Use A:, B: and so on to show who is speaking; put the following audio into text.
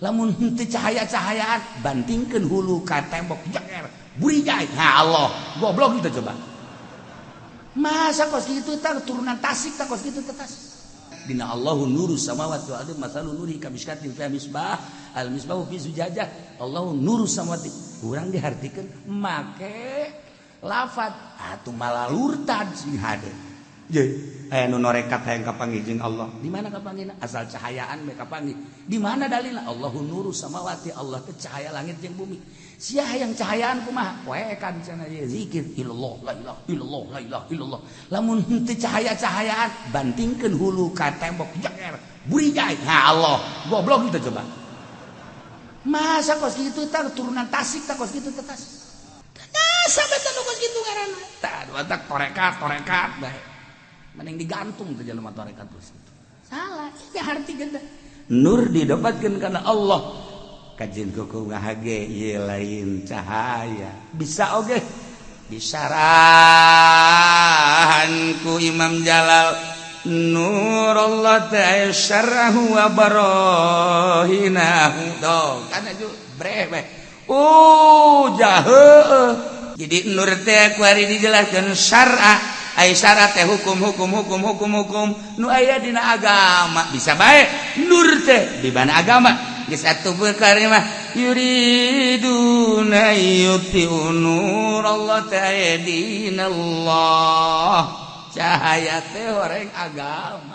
A: Lamun henteu cahaya-cahayaan, bantingkeun hulu ka tembok, jeger burijai. Ha Allah, goblok kita coba. Masa kos kitu tah turunan Tasik tah kos kitu teh tas. Dina Allahu nuru samawati wal ardi masalu nuri kamishkatin fiha misbah al misbahu fi zujajah Allahu nuru samawati, kurang dihartikeun make lafat atuh malah lurtad sing hade. Ye, aya nu norekat hayang kapanggih jeung Allah. Di mana kapanggihna? Asal cahayaan we kapanggih. Di mana dalilna? Allahu nuru samawati, Allah teh cahaya langit jeung bumi. Sia hayang cahayaan kumaha? Poekan cenah ieu zikir illallah la ilaha illallah la ilaha illallah. Lamun henteu cahaya-cahayaan, bantingkeun hulu ka tembok, jeger burijai. Ha Allah, goblok kita coba. Masa kos kitu tah turunan Tasik tah kos kitu teh tas. Masa beta nu kos kitu ngaranna? Tah batak torekat torekat bae. Mending digantung teh jelema torekat terus itu. Salah, ieu hartikeun teh. Nur didapatkeun karena Allah. Kajeun kuku ngahage ieu lain cahaya. Bisa oge disarahan ku Imam Jalal, nur Allah teh syarahu wa barahinahu. Tuh kan aju breh bae. Oh, jahe. Jadi nur teh ku hari dijelaskeun syar'a, ai syara teh hukum hukum hukum hukum hukum nu aya dina agama. Bisa bae nur teh di mana agama. Geus atuh perkara mah yuriduna yutfi'u nur Allah teh dinallah, cahaya teh orang agama.